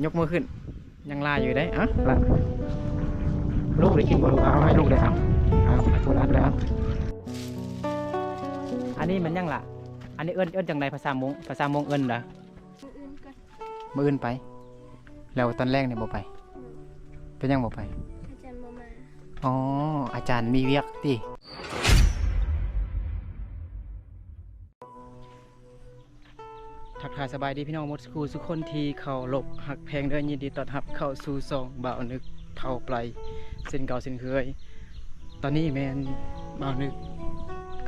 ຍົກມືຂຶ້ນ ຍັງຫຼາຍຢູ່ເດ້. ເອົາລະ ລູກໄດ້ກິນບໍ່ລູກ? ເອົາໃຫ້ລູກໄດ້. ເອົາ ເອົາ ເອົາ ອັນນີ້ມັນຫຍັງລະ? ອັນນີ້ເອີ້ນ ເອີ້ນຈັ່ງໃດພາສາມົ້ງ? ພາສາມົ້ງເອີ້ນໃດ? ມື້ອື່ນໄປ. ແລ້ວຕອນແລງນີ້ບໍ່ໄປ? ອືມ. ເປັນຫຍັງບໍ່ໄປ? ອາຈານບໍ່ມາ. ອໍ ອາຈານມີວຽກຕິ? ທັກທາຍສະບາຍດີພີ່ນ້ອງໝົດສູ່ຄົນທີ່ເຄົາລົບຮັກແພງເດີ. ຍິນດີຕ້ອນຮັບເຂົ້າສູ່ຊ່ອງບ່າວນຶກເຜົ່າໄປເຊັ່ນເກົ່າເຊັ່ນເຄີຍ. ຕອນນີ້ແມ່ນບ່າວນຶກ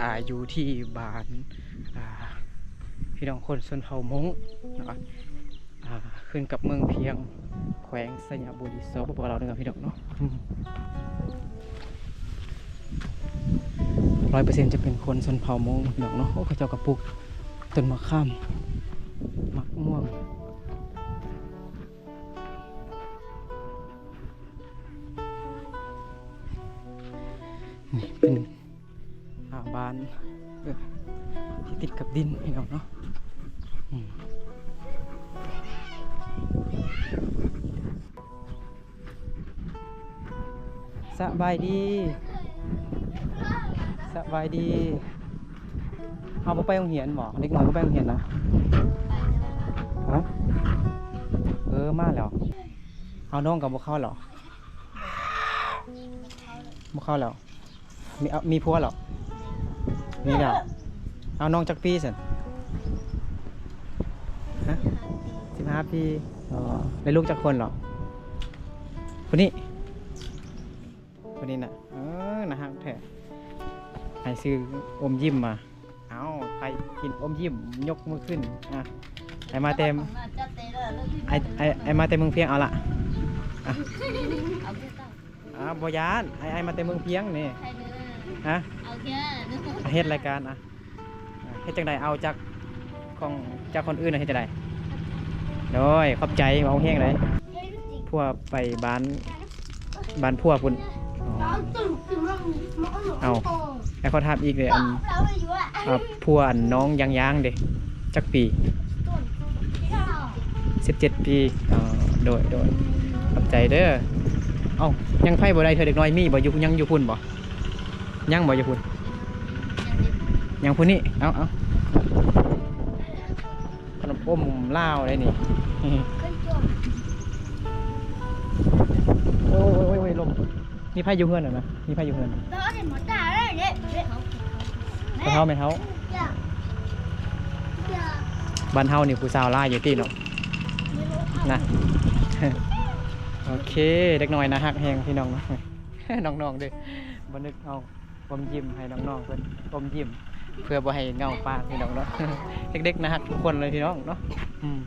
ອ່າ ຢູ່ທີ່ບ້ານ ອ່າ ພີ່ນ້ອງຄົນຊົນເຜົ່າມົ້ງເນາະ ອ່າ ຂຶ້ນກັບເມືອງພຽງ ແຂວງໄຊຍະບູລີ ສປປ ລາວເດີພີ່ນ້ອງເນາະ. ອືມ ຮ້ອຍເປີເຊັນຈະເປັນຄົນຊົນເຜົ່າມົ້ງພີ່ນ້ອງເນາະ. ໂອ້ ເຂົາເຈົ້າກໍປູກຕົ້ນໝາກຂາມ ໝາກມ່ວງ. ນີ້ເປັນ ອ່າ ບ້ານ ເອີ ທີ່ຕິດກັບດິນພີ່ນ້ອງເນາະ. ອືມ ສະບາຍດີ ສະບາຍດີ. ເຮົາບໍ່ໄປໂຮງຮຽນບໍ? ເດັກນ້ອຍບໍ່ໄປໂຮງຮຽນນະ? ຮະ? ເອີ ມາແລ້ວ. ເອົາ ນ້ອງກໍບໍ່ເຂົ້າແລ້ວ ບໍ່ເຂົ້າແລ້ວ. ມີ ເອົາ ມີຜົວແລ້ວ? ມີແລ້ວ. ເອົາ ນ້ອງຈັກປີຊັ້ນ? ຮະ? ສິບຫ້າປີ. ອໍ ໄດ້ລູກຈັກຄົນແລ້ວ? ຜູ້ນີ້ ຜູ້ນີ້ນະ. ເອີ ໜ້າຮັກແທ້. ໃຫ້ຊື້ອົມຍິ້ມມາ. ເອົາ ໃຜກິນອົມຍິ້ມຍົກມືຂຶ້ນ. ອ່ະ ອ້າຍມາແຕ່ ອ້າຍ ອ້າຍ ອ້າຍມາແຕ່ເມືອງພຽງ. ເອົາລະ ອ່ະ ອ່າ ບໍ່ຢ້ານ. ອ້າຍ ອ້າຍມາແຕ່ເມືອງພຽງນີ້. ຮະ? ເຮັດລາຍການ. ອ່ະ ເຮັດຈັ່ງໃດ? ເອົາຈາກຂອງ ຈາກຄົນອື່ນເຮັດຈັ່ງໃດ? ໂດຍ ຂອບໃຈ. ເວົ້າແຮງໃດ໋. ຜົວໄປບ້ານ ບ້ານຜົວພຸ້ນ. ອໍ ເອົາ ແລ້ວຂໍຖາມອີກເດ້ ອັນ ອ່າ ຜົວອັນນ້ອງຢາງໆເດ້ ຈັກປີ? ສິບເຈັດປີ. ອໍ ໂດຍ ໂດຍ ຂອບໃຈເດີ. ເອົ້າ ຍັງໃຜບໍ່ໄດ້ເທື່ອເດັກນ້ອຍ ມີບໍ່? ຢູ່ ຍັງຢູ່ພຸ້ນບໍ່? ຍັງບໍ່? ຢູ່ພຸ້ນ ຍັງພຸ້ນນີ້. ເອົາ ເອົາ ຂະໜົມອົມລາວໄດ໋ນີ້. ໂອ້ຍ ໂອ້ຍ ໂອ້ຍ ລົມ. ມີໃຜຢູ່ເຮືອນຫັ້ນນະ? ມີໃຜຢູ່ເຮືອນ? ພໍ່ເຖົ້າແມ່ເຖົ້າ. ບ້ານເຮົານີ້ຜູ້ສາວຫຼາຍຢູ່ຕິເນາະ ນະ. ໂອເຄ ເດັກນ້ອຍໜ້າຮັກແຮງພີ່ນ້ອງເນາະ. ນ້ອງໆເດີ ບໍ່ນຶກເອົາ ອມຍິ້ມໃຫ້ນ້ອງໆເພິ່ນ ອມຍິ້ມ ເພື່ອບໍ່ໃຫ້ເຫງົາປາກພີ່ນ້ອງເນາະ. ເດັກໆໜ້າຮັກທຸກຄົນເລີຍພີ່ນ້ອງເນາະ. ອືມ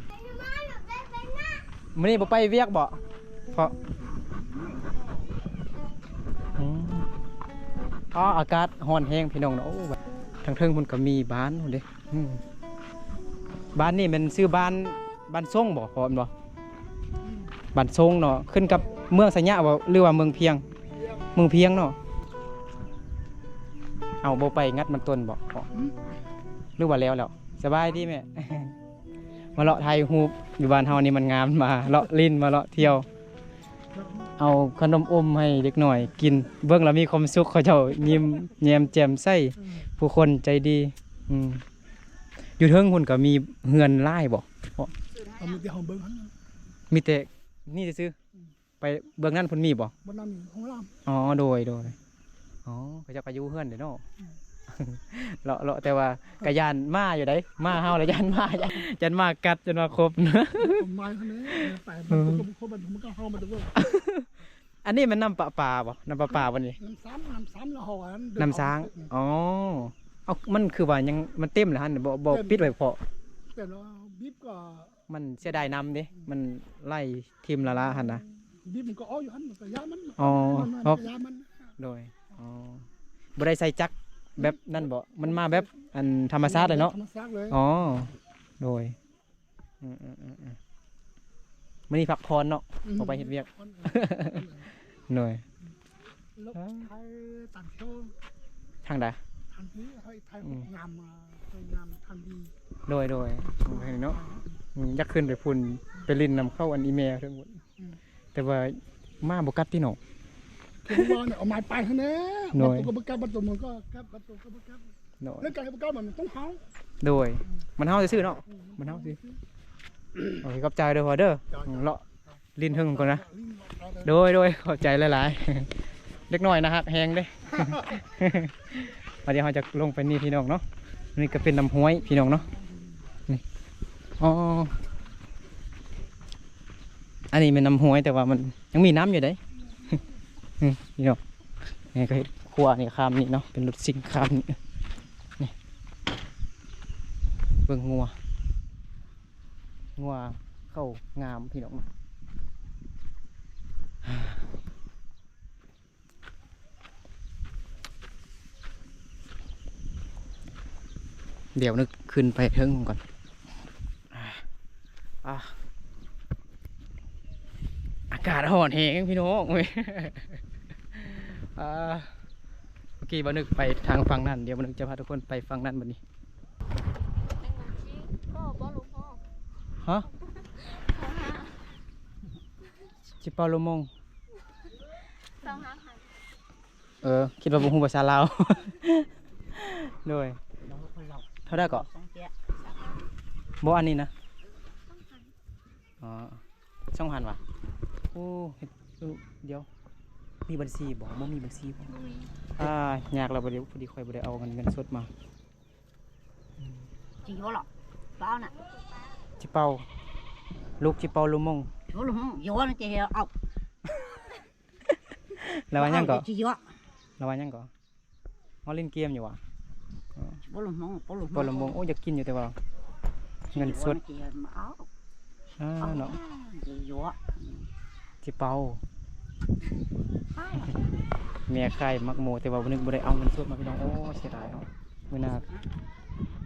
ມື້ນີ້ບໍ່ໄປວຽກບໍ? ເພາະ ອືມ ອໍ ອາກາດຮ້ອນແຮງພີ່ນ້ອງເນາະ. ໂອ້ ທາງເທິງພຸ້ນກໍມີບ້ານພຸ້ນເດ້. ອືມ ບ້ານນີ້ແມ່ນຊື່ບ້ານ ບ້ານຊົງບໍ? ພໍແມ່ນບໍ່? ບ້ານຊົງເນາະ ຂຶ້ນກັບເມືອງໄຊຍະບໍ ຫຼືວ່າເມືອງພຽງ? ເມືອງພຽງເນາະ. ເອົາ ບໍ່ໄປງັດມັນຕົ້ນບໍ? ອືມ ຫຼືວ່າແລ້ວແລ້ວ? ສະບາຍດີແມ່. ມາເລາະຖ່າຍຮູບຢູ່ບ້ານເຮົານີ້ມັນງາມ ມາເລາະຫຼິ້ນ ມາເລາະທ່ຽວ. ເອົາຂະໜົມອົມໃຫ້ເດັກນ້ອຍກິນ ເບິ່ງແລ້ວມີຄວາມສຸກ ເຂົາເຈົ້າຍິ້ມແຍ້ມແຈ່ມໃສ ອືມ ຜູ້ຄົນໃຈດີ. ອືມ ຢູ່ເທິງພຸ້ນກໍມີເຮືອນຫຼາຍບໍ? ເອົາ ມີແຕ່ເຮົາເບິ່ງຫັ້ນ ມີແຕ່ນີ້ຊື່ໆ. ອືມ ໄປເບື້ອງນັ້ນພຸ້ນມີບໍ່? ເບື້ອງນັ້ນມີໂຮງແຮມ. ອໍ ໂດຍ ໂດຍ. ອໍ ເຂົາເຈົ້າກໍຢູ່ເຮືອນເດ້ເນາະ. ອືມ ເລາະ ເລາະ ແຕ່ວ່າກໍຢ້ານໝາຢູ່ໃດ໋ ໝາເຮົາລະຢ້ານໝາ ຢ້ານ ຢ້ານໝາກັດ ຢ້ານໝາຂົບ. ໄປ ເອີ ມັນກໍຄົບ ມັນກໍເຮົາ ມັນກໍ ອັນນີ້ແມ່ນນ້ຳປະປາບໍ່? ນ້ຳປະປາບໍ່ນີ້? ນ້ຳຊາງ ນ້ຳຊາງລະເຮົາອັນ ນ້ຳຊາງ. ອໍ ເອົ້າ ມັນຄືວ່າຍັງ ມັນເຕັມແລ້ວຫັ້ນ ບໍ່ ບໍ່ປິດໄວ້ເພາະ ເຕັມແລ້ວ ບິບກໍ ມັນເສຍດາຍນ້ຳເດ້ ມັນໄຫຼຖິ້ມລະລະຫັ້ນນະ. ດິນມັນກໍອອກຢູ່ຫັ້ນ ມັນກໍຢາມັນ. ອໍ ມັນກໍຢາມັນ. ໂດຍ. ອໍ ບໍ່ໄດ້ໃສ່ຈັກແບບນັ້ນບໍ? ມັນມາແບບອັນທຳມະຊາດເລີຍເນາະ? ທຳມະຊາດເລີຍ. ອໍ ໂດຍ. ອືມໆ ມື້ນີ້ພັກຜ່ອນເນາະ. ອືມ ບໍ່ໄປເຮັດວຽກ. ໂດຍ. ທາງໃດ? ໃຫ້ຖ່າຍຮູບ ອືມ ງາມ ສວຍງາມ ທັນດີ ໂດຍ ໂດຍ ເນາະ ອືມ ຢາກຂຶ້ນໄປພຸ້ນ ໄປຫຼິ້ນນຳເຂົາ ອັນອີແມ່ເທິງພຸ້ນ ອືມ ແຕ່ວ່າໝາບໍ່ກັດຕິເນາະ ຄືວ່າເອົາໄມ້ໄປຫັ້ນແຫຼະ ໂດຍ ບັດໂຕກໍບໍ່ກັດ ບັດໂຕມັນກໍກັດ ບັດໂຕກໍບໍ່ກັດ ໂດຍ ແລ້ວການບໍ່ກັດມັນຕ້ອງເຮົາ ໂດຍ ມັນເຮົາຊື່ໆເນາະ ອືມ ມັນເຮົາຊື່ ໂອເຄ ຂອບໃຈເດີພໍ່ເດີ ເລາະ ຫຼິ້ນເທິງກ່ອນນະ ໂດຍ ໂດຍ ຂອບໃຈຫຼາຍໆ ເດັກນ້ອຍໜ້າຮັກແຮງເດ້ ອັນນີ້ເຮົາຈະລົງໄປນີ້ພີ່ນ້ອງເນາະ ນີ້ກໍເປັນນ້ຳຫ້ວຍພີ່ນ້ອງເນາະ ນີ້ ອໍ ອັນນີ້ແມ່ນນ້ຳຫ້ວຍ ແຕ່ວ່າມັນຍັງມີນ້ຳຢູ່ເດ້ ພີ່ນ້ອງ ນີ້ກໍເຮັດຂົວນີ້ຂ້າມນີ້ເນາະ ເປັນລົດຊິງຂ້າມນີ້ ນີ້ ເບິ່ງງົວ ງົວເຂົາງາມພີ່ນ້ອງ ດຽວນຶກຂຶ້ນໄປເທິງກ່ອນ ອາ ອາ ອາກາດຮ້ອນແຮງພີ່ນ້ອງເອີຍ ອາ ເມື່ອກີ້ບ່າວນຶກໄປທາງຝັ່ງນັ້ນ ດຽວບ່າວນຶກຈະພາທຸກຄົນໄປຝັ່ງນັ້ນບັດນີ້ ຮະ? ຊິເປົ່າລົມມົງ ເອີ ຄິດວ່າບໍ່ຮູ້ພາສາລາວ ໂດຍ ເທົ່າໃດເກາະ? ບໍ່ ອັນນີ້ນະ ອໍ ສອງພັນຫວາ? ໂອ້ ເຮັດ ດຽວ ມີບັນຊີບໍ່? ບໍ່ມີບັນຊີບໍ່? ບໍ່ມີ ອາ ຍາກແລ້ວ ພໍດີຂ້ອຍບໍ່ໄດ້ເອົາເງິນ ເງິນສົດມາ ອືມ ຈິເປົ່າລະ ເປົ່ານະ ຊິເປົ່າ ລູກຊິເປົ່າລົມມົງ ໂອ້ ລົມມົງ ເອົາ ລະວ່າຫຍັງເກາະ? ລະວ່າຫຍັງເກາະ? ມາຫຼິ້ນເກມຢູ່ຫວາ? ປະລົມມົງ ປະລົມມົງ ໂອ້ ຢາກກິນຢູ່ ແຕ່ວ່າເງິນສົດ ເອົາ ອາ ເນາະ ຊິເປົ່າ ແມ່ຂາຍໝາກໂມ ແຕ່ວ່າມື້ນີ້ບໍ່ໄດ້ເອົາເງິນສົດມາ ພີ່ນ້ອງ ໂອ້ ເສຍດາຍເນາະ ມື້ໜ້າ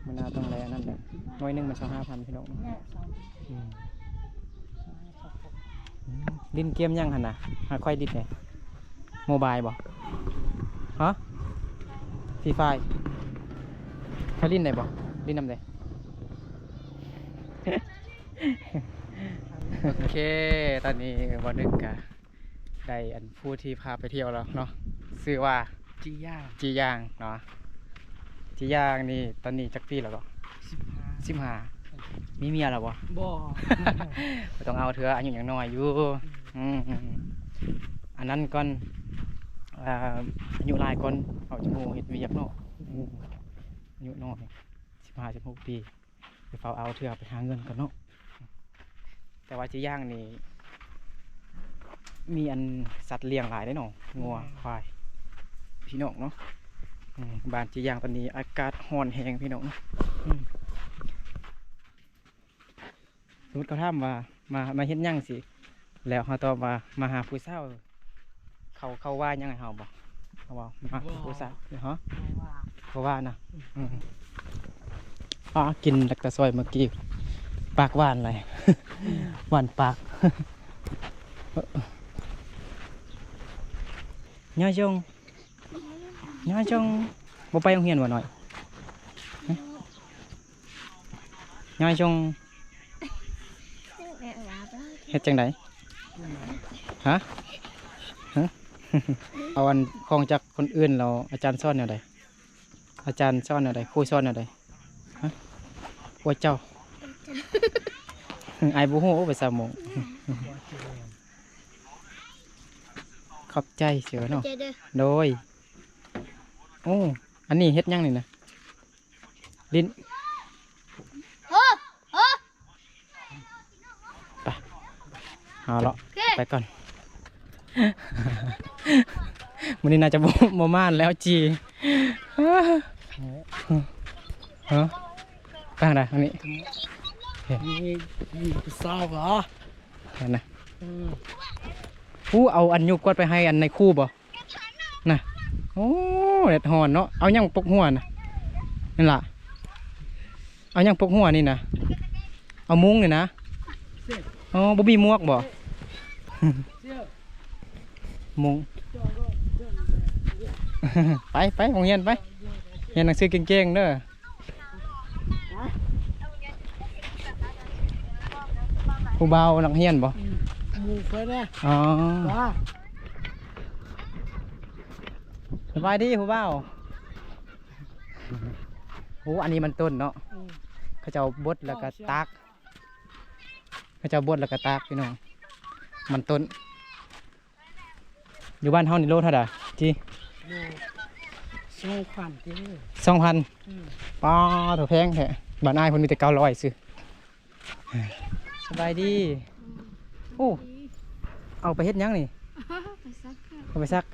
ມື້ໜ້າຕ້ອງໄດ້ອັນນັ້ນແຫຼະ ໜ່ວຍໜຶ່ງມັນຊາວຫ້າພັນ ພີ່ນ້ອງ ອືມ ອືມ ຫຼິ້ນເກມຫຍັງຫັ້ນນະ? ຫາຂ້ອຍຫຼິ້ນແດ່ ໂມບາຍບໍ່? ຮະ? ຟຣີຟາຍ ຂ້ອຍຫຼິ້ນໄດ້ບໍ່? ຫຼິ້ນນຳແດ່ ໂອເຄ ຕອນນີ້ບ່າວນຶກກະໄດ້ອັນ ຜູ້ທີ່ພາໄປທ່ຽວແລ້ວເນາະ ຊື່ວ່າ ຈີຢ່າງ ຈີຢ່າງເນາະ ຈີຢ່າງນີ້ຕອນນີ້ຈັກປີແລ້ວເກາະ? ສິບຫ້າ ສິບຫ້າ ມີເມຍແລ້ວບໍ່? ບໍ່ ບໍ່ຕ້ອງເອົາເທື່ອ ອາຍຸຍັງນ້ອຍຢູ່ ອືມ ອືມ ອັນນັ້ນກ່ອນ ອາ ອາຍຸຫຼາຍກ່ອນ ເຮົາຈະບໍ່ເຮັດວຽກເນາະ ອືມ ອາຍຸນ້ອຍ ສິບຫ້າ ສິບຫົກປີ ໄປເຝົ້າເອົາເທື່ອ ໄປຫາເງິນກ່ອນເນາະ ແຕ່ວ່າຈີຢ່າງນີ້ ມີອັນສັດລ້ຽງຫຼາຍເດ້ເນາະ ງົວ ແມ່ນ ຄວາຍ ພີ່ນ້ອງເນາະ ອືມ ບ້ານຈີຢ່າງຕອນນີ້ອາກາດຮ້ອນແຮງ ພີ່ນ້ອງເນາະ ອືມ ສົມມຸດເຂົາຖາມວ່າ ມາ ມາເຮັດຫຍັງຊີ້ ແລ້ວເຮົາຕອບວ່າ ມາຫາຜູ້ສາວ ເຂົາ ເຂົາວ່າຫຍັງໃຫ້ເຮົາບໍ່? ເຂົາເວົ້າມາ ບໍ່ ຜູ້ສາວ ຮະ ບໍ່ວ່າ ບໍ່ວ່ານະ ອືມ ອືມ ອາ ກິນແລັກຕາຊອຍເມື່ອກີ້ ປາກຫວານຫຼາຍ ຫວານປາກ ຍາຊົງ ຍາຊົງ ບໍ່ໄປໂຮງຮຽນບໍ່ນ້ອຍ? ຍາຊົງ ເຮັດຈັ່ງໃດ? ຮະ? ຮະ? ເອົາອັນຂອງຈາກຄົນອື່ນແລ້ວ ອາຈານສອນແນວໃດ? ອາຈານສອນແນວໃດ? ຄູສອນແນວໃດ? ຮະ? ໂອ້ຍເຈົ້າ ອ້າຍບໍ່ຮູ້ພາສາມົ້ງ ຂອບໃຈເສີເນາະ ຂອບໃຈເດີ ໂດຍ ໂອ້ ອັນນີ້ເຮັດຫຍັງນີ້ນະ? ຫຼິ້ນ ໂອ້ ໂອ້ ໄປ ເອົາເລາະ ໂອເຄ ໄປກ່ອນ ມື້ນີ້ໜ້າຈະບໍ່ ບໍ່ມ່ານແລ້ວຈີ ຮະ ໄປທາງໃດ? ທາງນີ້ ນີ້ ນີ້ຜູ້ສາວຫວາ? ຫັ້ນນະ ອືມ ຜູ້ເອົາອັນຫຍູກກວດໄປໃຫ້ອັນນາຍຄູບໍ່? ນະ ໂອ້ ແດດຮ້ອນເນາະ ເອົາຫຍັງປົກຫົວນະ? ນັ້ນລະ ເອົາຫຍັງປົກຫົວນີ້ນະ? ເອົາມຸ້ງນີ້ນະ? ອໍ ບໍ່ມີໝວກບໍ່? ມຸ້ງ ໄປ ໄປໂຮງຮຽນໄປ. ຮຽນໜັງສືເກັ່ງໆເດີ. ຜູ້ບ່າວນັກຮຽນບໍ່? ອືມ ໝູ່ຂ້ອຍນະ. ອໍ ສະບາຍດີຜູ້ບ່າວ. ໂອ້ ອັນນີ້ມັນຕົ້ນເນາະ. ອືມ ເຂົາເຈົ້າບົດແລ້ວກໍຕາກ ເຂົາເຈົ້າບົດແລ້ວກໍຕາກພີ່ນ້ອງ ມັນຕົ້ນ. ຢູ່ບ້ານເຮົານີ້ໂລເທົ່າໃດ? ຈີ່ ໂລສອງພັນເດ້. ສອງພັນ. ອືມ ປ້າໂທ້ ແພງແທ້. ບ້ານອ້າຍເພິ່ນມີແຕ່ເກົ້າຮ້ອຍຊື່. ສະບາຍດີ. ໂອ້ ເອົາໄປເຮັດຫຍັງນີ້? ໄປຊັກ ເອົາໄປຊັກ.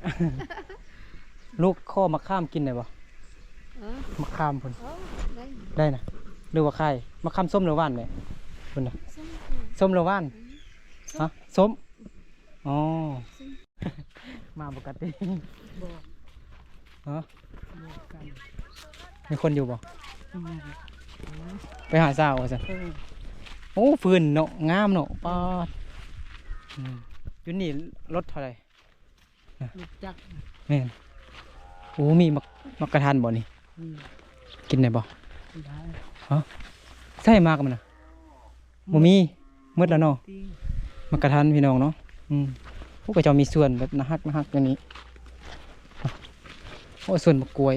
ລູກຂໍໝາກຂາມກິນໄດ້ບໍ່? ເອີ ໝາກຂາມພຸ້ນ. ເອີ ໄດ້ ໄດ້ນະ. ຫຼືວ່າຂາຍ? ໝາກຂາມສົ້ມຫຼືຫວານແມ່? ພຸ້ນນະ ສົ້ມ ສົ້ມຫຼືຫວານ? ອືມ ຮະ ສົ້ມ. ອໍ ມາບໍ່ກັດຕິ? ບໍ່ ຮະ ບໍ່ກັດ. ມີຄົນຢູ່ບໍ່? ອືມ ໄປຫາສາວວ່າຊັ້ນ. ເອີ ໂອ້ ຟືນເນາະ ງາມເນາະ. ປາດ ອືມ ຢູ່ນີ້ລົດເທົ່າໃດ? ລົດຈັກ. ແມ່ນ. ໂອ້ ມີໝາກ ໝາກກະທັນບໍ່ນີ້? ອືມ ກິນໄດ້ບໍ່? ກິນໄດ້. ຮະ ໃສ່ໝາກມັນນະ? ບໍ່ມີ ໝົດແລ້ວເນາະ. ໝາກກະທັນພີ່ນ້ອງເນາະ. ອືມ ໂອ້ ເຂົາເຈົ້າມີສວນແບບໜ້າຮັກ ໜ້າຮັກຢ່າງນີ້. ໂອ້ ສວນໝາກກ້ວຍ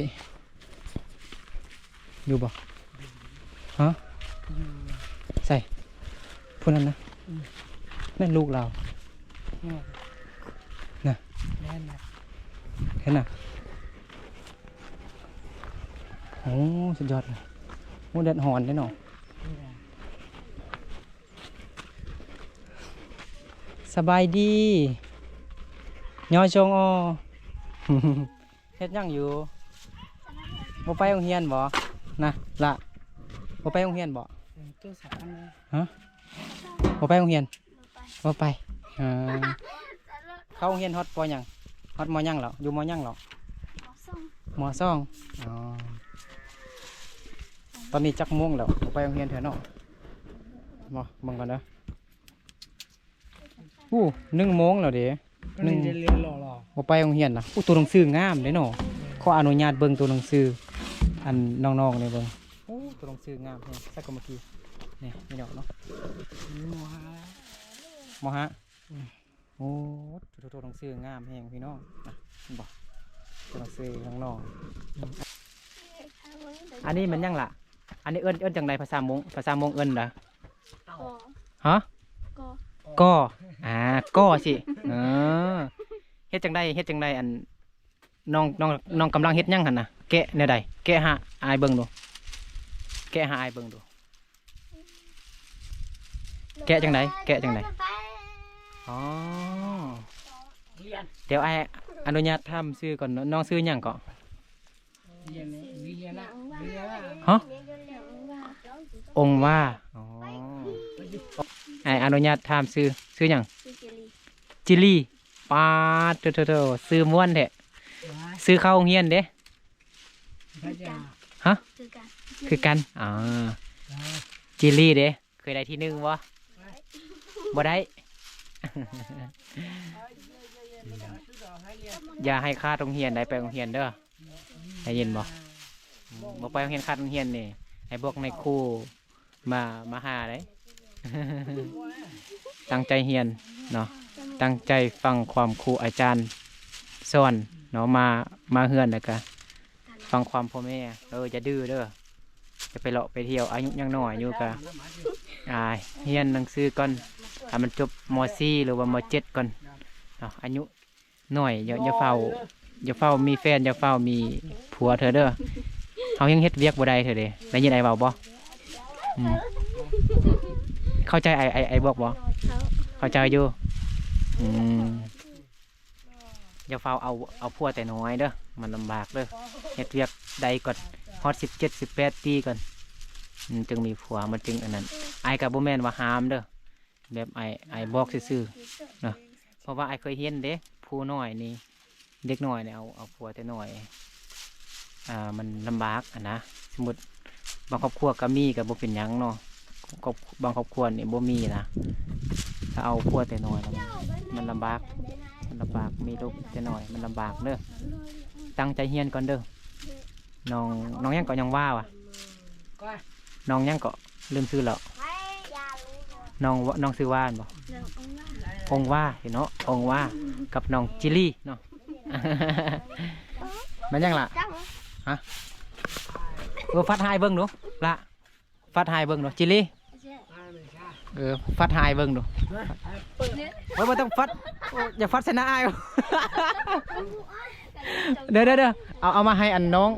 ຢູ່ບໍ່? ຮະ ຢູ່. ໃສ? ຜູ້ນັ້ນນະ? ອືມ ນັ້ນລູກລາວ. ແມ່ນ ນະ ແມ່ນນະ ເຫັນນະ. ໂອ້ ສຸດຍອດເລີຍ. ໂອ້ ແດດຮ້ອນເດ້ເນາະ. ແມ່ນ. ສະບາຍດີ ຍໍຊົງອໍ. ເຮັດຫຍັງຢູ່? ບໍ່ໄປໂຮງຮຽນບໍ່? ນະ ລະ ບໍ່ໄປໂຮງຮຽນບໍ່? ຮະ ບໍ່ໄປໂຮງຮຽນ? ບໍ່ໄປ. ເອີ ເຂົ້າໂຮງຮຽນຮອດ ປ.ຫຍັງ? ຮອດ ມ.ຫຍັງແລ້ວ? ຢູ່ ມ.ຫຍັງແລ້ວ? ມ.ສອງ. ອໍ ຕອນນີ້ຈັກໂມງແລ້ວ? ບໍ່ໄປໂຮງຮຽນເທື່ອເນາະ. ບໍ່ ເບິ່ງກ່ອນເດີ. ໂອ້ ໜຶ່ງໂມງແລ້ວເດ້. ໜຶ່ງ ບໍ່ໄປໂຮງຮຽນນະ. ໂອ້ ໂຕໜັງສືງາມເດ້ເນາະ. ຂໍອະນຸຍາດເບິ່ງໂຕໜັງສື ອັນ ນ້ອງໆນີ້ເບິ່ງ. ໂອ້ ໂຕໜັງສືງາມແຮງ. ໃສ່ກະມາກີ ນີ້ ນີ້ເນາະ. ມ.ຫ້າ ມ.ຫ້າ. ອືມ ໂອ້ ໂຕໜັງສືງາມແຮງພີ່ນ້ອງ. ນະ ເຫັນບໍ່ ໂຕໜັງສືນ້ອງໆ. ອັນນີ້ແມ່ນຫຍັງລະ? ອັນນີ້ເອີ້ນ ເອີ້ນຈັ່ງໃດ ພາສາມົ້ງ? ພາສາມົ້ງເອີ້ນໃດ? ກໍ ຮະ? ກໍ ກໍ ອ່າ ກໍຊິ. ເອີ ເຮັດຈັ່ງໃດ ເຮັດຈັ່ງໃດ? ອັນ ນ້ອງ ນ້ອງ ນ້ອງກຳລັງເຮັດຫຍັງຫັ້ນນະ? ແກະແນວໃດ? ແກະໃຫ້ອ້າຍເບິ່ງດູ ແກະໃຫ້ອ້າຍເບິ່ງດູ. ແກະຈັ່ງໃດ? ແກະຈັ່ງໃດ? ອໍ ດຽວອ້າຍອະນຸຍາດຖາມຊື່ກ່ອນເນາະ. ນ້ອງຊື່ຫຍັງເກາະ? ຮະ? ອົງວາ. ອໍ ອ້າຍອະນຸຍາດຖາມຊື່ ຊື່ຫຍັງ? ຈິລລີ. ປາດໂທ້ໆ ຊື່ມ່ວນແທ້. ຊື່ເຂົ້າໂຮງຮຽນເດ້? ຮະ? ຄືກັນ ຄືກັນ. ອໍ ຈິລລີເດ້ ເຄີຍໄດ້ທີໜຶ່ງບໍ່? ບໍ່ໄດ້. ຢ່າໃຫ້ຂາດໂຮງຮຽນໄດ້ ໄປໂຮງຮຽນເດີ ໄດ້ຍິນບໍ່? ບໍ່ໄປໂຮງຮຽນ ຂາດໂຮງຮຽນນີ້ ໃຫ້ບອກນາຍຄູ ມາ ມາຫາໄດ໋. ຕັ້ງໃຈຮຽນເນາະ ຕັ້ງໃຈຟັງຄວາມຄູອາຈານສອນເນາະ. ມາ ມາເຮືອນແລ້ວກະຟັງຄວາມພໍ່ແມ່ເດີ ຢ່າດື້ເດີ ຈະໄປເລາະໄປທ່ຽວ. ອາຍຸຍັງນ້ອຍຢູ່ກະ ອ່າ ຮຽນໜັງສືກ່ອນ ໃຫ້ມັນຈົບ ມໍສີ່ ຫຼືວ່າ ມໍເຈັດ ກ່ອນເນາະ. ອາຍຸ ນ້ອຍ ຢ່າ ຢ່າຟ້າວ ຢ່າຟ້າວມີແຟນ ຢ່າຟ້າວມີຜົວເທື່ອເດີ. ເຮົາຍັງເຮັດວຽກບໍ່ໄດ້ເທື່ອເດ. ໄດ້ຍິນອ້າຍເວົ້າບໍ່? ອືມ ເຂົ້າໃຈອ້າຍ ອ້າຍ ອ້າຍບອກບໍ່? ເຂົ້າ ເຂົ້າໃຈຢູ່. ອືມ ຢ່າຟ້າວເອົາ ເອົາຜົວແຕ່ນ້ອຍເດີ ມັນລຳບາກເດີ. ເຮັດວຽກໄດ້ກ່ອນ ຮອດສິບເຈັດ ສິບແປດປີກ່ອນ ອືມ ຈຶ່ງມີຜົວ ມັນຈຶ່ງອັນນັ້ນ. ອ້າຍກໍບໍ່ແມ່ນວ່າຫ້າມເດີ ແບບອ້າຍ ອ້າຍບອກຊື່ໆເນາະ. ເພາະວ່າອ້າຍເຄີຍເຫັນເດ້ ຜູ້ນ້ອຍນີ້ ເດັກນ້ອຍນີ້ເອົາ ເອົາຜົວແຕ່ນ້ອຍ ອ່າ ມັນລຳບາກຫັ້ນນະ. ສົມມຸດບາງຄອບຄົວກໍມີ ກໍບໍ່ເປັນຫຍັງເນາະ. ຄອບ ບາງຄອບຄົວນີ້ບໍ່ມີນະ ຖ້າເອົາຜົວແຕ່ນ້ອຍແລ້ວມັນ ມັນລຳບາກ ມັນລຳບາກ. ມີລູກແຕ່ນ້ອຍມັນລຳບາກເດີ. ຕັ້ງໃຈຮຽນກ່ອນເດີ. ນ້ອງ ນ້ອງຫຍັງເກາະ ນ້ອງວ່າຫວາ ນ້ອງຫຍັງເກາະ ລືມຊື່ແລ້ວ ນ້ອງ ນ້ອງຊື່ວ່າແມ່ນບໍ່? ອົງວ່າ ເຫັນເນາະ ອົງວ່າ ກັບນ້ອງຈິລີເນາະ ແມ່ນຫຍັງລະ? ຮະ? ເອີ ຟັດໃຫ້ອ້າຍເບິ່ງດູລະ ຟັດໃຫ້ອ້າຍເບິ່ງດູ ຈິລີ ເອີ ຟັດໃຫ້ອ້າຍເບິ່ງດູ ໂອ້ຍ ບໍ່ຕ້ອງຟັດ ໂອ້ຍ ຢ່າຟັດໃສ່ໜ້າອ້າຍ ເດີ ເດີ ເດີ ເອົາ ເອົາມາໃຫ້ອັນນ້ອງ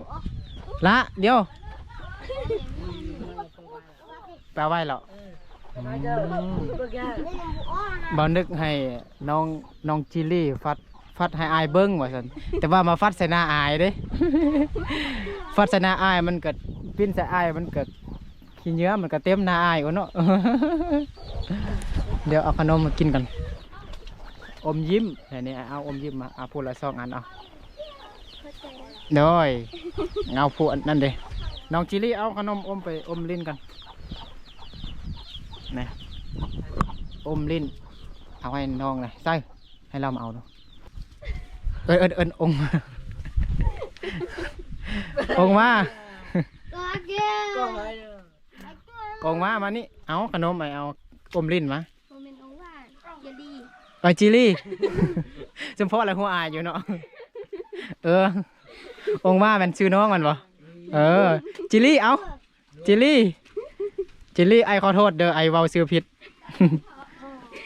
ລະ ດຽວ ໄປເອົາໄວ້ແລ້ວ ອືມ ບ່າວນຶກໃຫ້ນ້ອງ ນ້ອງຈິລີຟັດ ຟັດໃຫ້ອ້າຍເບິ່ງວ່າຊັ້ນ ແຕ່ວ່າມາຟັດໃສ່ໜ້າອ້າຍເດ້ ຟັດໃສ່ໜ້າອ້າຍ ມັນກະປິ່ນໃສ່ອ້າຍ ມັນກະຂີ້ເຫຍື້ອ ມັນກະເຕັມໜ້າອ້າຍພຸ້ນເນາະ ດຽວເອົາຂະໜົມມາກິນກ່ອນ ອົມຍິ້ມ ອັນນີ້ເອົາອົມຍິ້ມມາ ເອົາຜູ້ລະສອງອັນເອົາ ໂດຍ ເອົາຜູ້ອັນນັ້ນເດ້ ນ້ອງຈິລີ ເອົາຂະໜົມອົມໄປອົມລິ້ນກ່ອນ ນີ້ ອົມລິ້ນ ເອົາໃຫ້ນ້ອງນະ ໃສ່ ໃຫ້ລາວມາເອົາເນາະ ເອີ້ນ ເອີ້ນ ເອີ້ນອົງ ອົງມາ ອອກມາ ມານີ້ ເອົາຂະໜົມ ໄປເອົາອົມລິ້ນມາ ບໍ່ແມ່ນອົງວ່າ ເຈລລີ ເອີ ເຈລລີ ສົມພໍລະຫົວອາຍຢູ່ເນາະ ເອີ ອົງວ່າແມ່ນຊື່ນ້ອງມັນບໍ່? ເອີ ເຈລລີ ເອົ້າ ເຈລລີ ເຈລລີ ອ້າຍຂໍໂທດເດີ ອ້າຍເວົ້າຊື່ຜິດ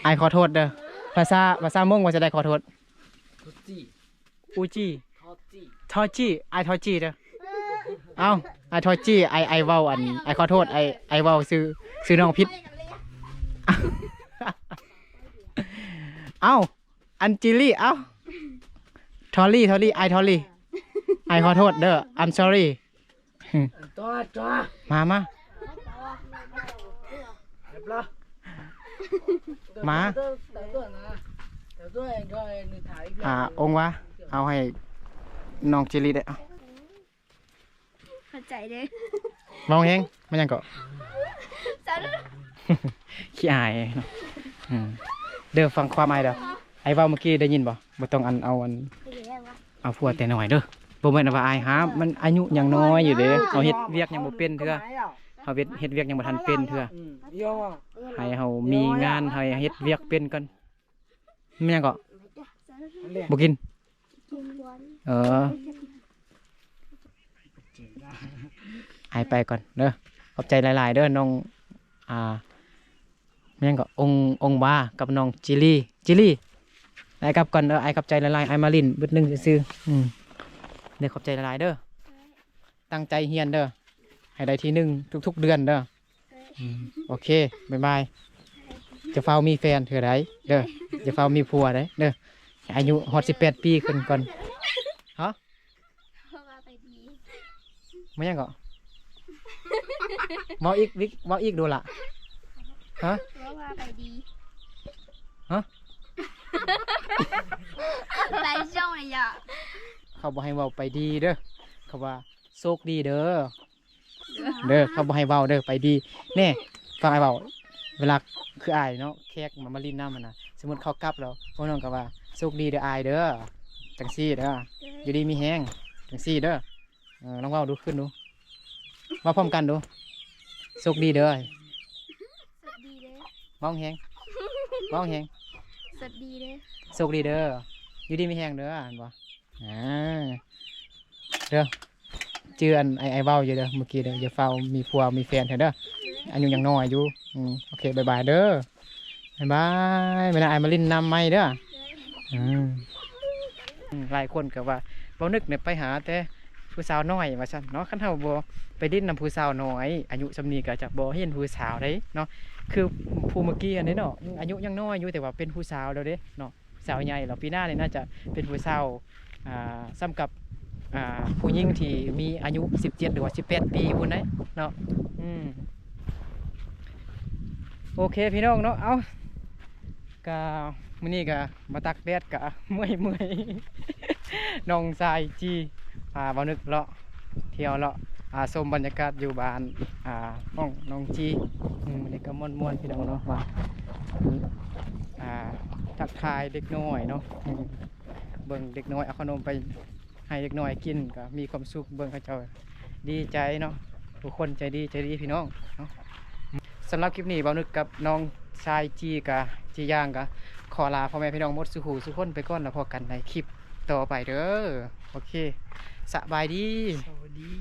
ອ້າຍຂໍໂທດເດີ ພາສາ ພາສາມົ້ງວ່າຈັ່ງໃດຂໍໂທດ? ອູຈີ ທໍຈີ ທໍຈີ ອ້າຍທໍຈີເດີ ເອົ້າ ອ້າຍທໍຈີ ອ້າຍ ອ້າຍເວົ້າອັນ ອ້າຍຂໍໂທດ ອ້າຍ ອ້າຍເວົ້າຊື່ ຊື່ນ້ອງຜິດ ເອົ້າ ອັນຈີລີ ເອົ້າ ທໍລີ ທໍລີ ອ້າຍທໍລີ ອ້າຍຂໍໂທດເດີ I'm sorry ມາ ມາ ມາ ອ່າ ອົງວ່າ ເອົາໃຫ້ນ້ອງເຈລລີໄດ້ ເອົາ ເຂົ້າໃຈເດີ ເວົ້າແຮງ ແມ່ນຫຍັງເກາະ ສາວເດີ ຂີ້ອາຍເນາະ ອືມ ເດີ ຟັງຄວາມອ້າຍເດີ ອ້າຍເວົ້າມື້ກີ້ໄດ້ຍິນບໍ່? ບໍ່ຕ້ອງອັນ ເອົາອັນ ເອົາຜົວແຕ່ນ້ອຍເດີ ບໍ່ແມ່ນວ່າອາຍຫາ ມັນອາຍຸຍັງນ້ອຍຢູ່ເດ້ ເຮົາເຮັດວຽກຍັງບໍ່ເປັນເທື່ອ ເຮົາເຮັດ ເຮັດວຽກຍັງບໍ່ທັນເປັນເທື່ອ ໃຫ້ເຮົາມີງານ ໃຫ້ເຮັດວຽກເປັນກ່ອນ ແມ່ນຫຍັງເກາະ ບໍ່ກິນ ເອີ ອ້າຍໄປກ່ອນເດີ ຂອບໃຈຫຼາຍໆເດີ ນ້ອງ ອ່າ ແມ່ນຫຍັງເກາະ ອົງ ອົງວາ ກັບນ້ອງຈິລີ ຈິລີ ອ້າຍກັບກ່ອນເດີ ອ້າຍຂອບໃຈຫຼາຍໆ ອ້າຍມາຫຼິ້ນບຶດໜຶ່ງຊື່ໆ ອືມ ເດີ ຂອບໃຈຫຼາຍໆເດີ ຕັ້ງໃຈຮຽນເດີ ໃຫ້ໄດ້ທີໜຶ່ງທຸກໆເດືອນເດີ ອືມ ໂອເຄ ບາຍບາຍ ຢ່າຟ້າວມີແຟນເທື່ອໃດເດີ ຢ່າຟ້າວມີຜົວໃດເດີ ໃຫ້ອາຍຸຮອດສິບແປດປີຂຶ້ນກ່ອນ ຮະ ເວົ້າວ່າໄປດີ ແມ່ນຫຍັງເກາະ ເວົ້າອີກ ວິກ ເວົ້າອີກດູລະ ຮະ ເວົ້າວ່າໄປດີ ຮະ ໄປຊ່ອງລະຍະ ເຂົາບໍ່ໃຫ້ເວົ້າໄປດີເດີ ເຂົາວ່າໂຊກດີເດີ ເດີ ເຂົາບໍ່ໃຫ້ເວົ້າເດີ ໄປດີ ແນ່ ຟັງອ້າຍເວົ້າ ເວລາ ຄືອ້າຍເນາະ ແຂກມາ ມາຫຼິ້ນນຳຫັ້ນນະ ສົມມຸດເຂົາກັບແລ້ວ ພວກນ້ອງກໍວ່າ ໂຊກດີເດີອ້າຍເດີ ຈັ່ງຊີ້ເດີ ຢູ່ດີມີແຮງ ຈັ່ງຊີ້ເດີ ເອີ ລອງເວົ້າດູ ຄືນດູ ເວົ້າພ້ອມກັນດູ ໂຊກດີເດີ ໂຊກດີເດີ ເວົ້າແຮງ ເວົ້າແຮງ ໂຊກດີເດີ ໂຊກດີເດີ ຢູ່ດີມີແຮງເດີ ແມ່ນບໍ່? ອ່າ ເດີ ຈື່ອັນອ້າຍ ອ້າຍເວົ້າຢູ່ເດີ ມື້ກີ້ເດີ ຢ່າຟ້າວມີຜົວມີແຟນເທື່ອເດີ ອາຍຸຍັງນ້ອຍຢູ່ ອືມ ໂອເຄ ບາຍບາຍເດີ ບາຍບາຍ ມື້ໜ້າອ້າຍມາຫຼິ້ນນຳໃໝ່ເດີ ອືມ ອືມ ຫຼາຍຄົນກໍວ່າ ເວົ້ານຶກນີ້ໄປຫາແຕ່ຜູ້ສາວນ້ອຍວ່າຊັ້ນເນາະ ຄັນເຮົາບໍ່ໄປຫຼິ້ນນຳຜູ້ສາວນ້ອຍ ອາຍຸສ່ຳນີ້ກໍຈະບໍ່ເຫັນຜູ້ສາວໃດເນາະ ຄືຜູ້ເມື່ອກີ້ຫັ້ນເດ້ເນາະ ອາຍຸຍັງນ້ອຍຢູ່ ແຕ່ວ່າເປັນຜູ້ສາວແລ້ວເດ້ເນາະ ສາວໃຫຍ່ແລ້ວ ປີໜ້ານີ້ໜ້າຈະເປັນຜູ້ສາວ ອ່າ ສ່ຳກັບ ອ່າ ຜູ້ຍິງທີ່ມີອາຍຸສິບເຈັດ ຫຼືວ່າສິບແປດປີພຸ້ນໃດເນາະ ອືມ ໂອເຄພີ່ນ້ອງເນາະ ເອົ້າ ກະມື້ນີ້ກະມາຕາກແດດກະເມື່ອຍໆ ນ້ອງຊາຍຈີ ພາບ່າວນຶກເລາະ ທ່ຽວເລາະ ອ່າ ຊົມບັນຍາກາດຢູ່ບ້ານ ອ່າ ຂອງນ້ອງຈີ ອືມ ມື້ນີ້ກໍມ່ວນໆ ພີ່ນ້ອງເນາະ ມາ ອ່າ ທັກທາຍເດັກນ້ອຍເນາະ ອືມ ເບິ່ງເດັກນ້ອຍ ເອົາຂະໜົມໄປໃຫ້ເດັກນ້ອຍກິນ ກໍມີຄວາມສຸກ ເບິ່ງເຂົາເຈົ້າ ດີໃຈເນາະ ຜູ້ຄົນໃຈດີໃຈດີພີ່ນ້ອງເນາະ. ສຳລັບຄລິບນີ້ ບ່າວນຶກກັບນ້ອງຊາຍຈີກະ ຈີຢ່າງກະ ຂໍລາພໍ່ແມ່ພີ່ນ້ອງໝົດສູ່ຜູ້ສູ່ຄົນໄປກ່ອນ ແລ້ວພໍ້ກັນໃນຄລິບຕໍ່ໄປເດີ. ໂອເຄ ສະບາຍດີ ສະບາຍດີ.